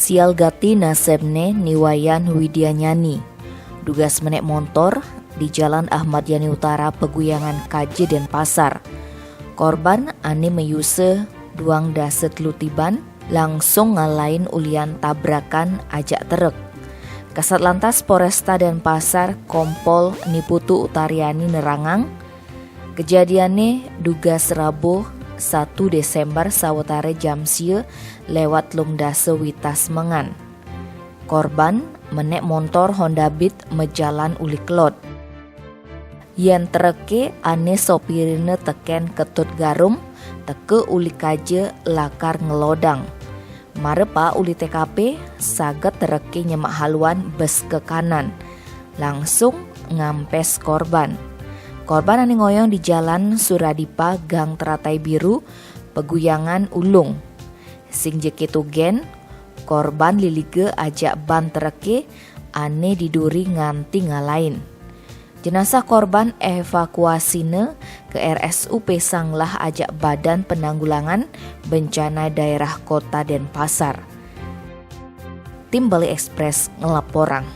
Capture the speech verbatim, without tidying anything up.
Sial gati nasibne ni Wayan Widianyani. Dugas menek montor di Jalan Ahmad Yani Utara, Peguyangan Kaje, Denpasar. Korban ane meyuse duang dasa telu tiban langsung ngalain ulian tabrakan ajak trek. Kasat Lantas Polresta Denpasar, Kompol Niputu Utariani, nerangang, kejadiane dugas Rabu satu Desember sawetare jam sia lewat telung dasa witas mengan. Korban menek montor Honda Beat mejalan uli kelod. Yen treke ane sopirine teken Ketut Garum, teke uli kaje lakar ngelodang. Marepa uli T K P, saget treke nyemak haluan bes ke kanan, langsung ngampes korban. Korban ane ngoyong di Jalan Suradipa, Gang Teratai Biru, Peguyangan Ulung. Sing jeke tugen, korban lilige ajak ban treke ane diduri nganti ngalain. Jenazah korban evakuasine ke R S U P Sanglah ajak Badan Penanggulangan Bencana Daerah Kota Denpasar. Tim Bali Express ngelaporang.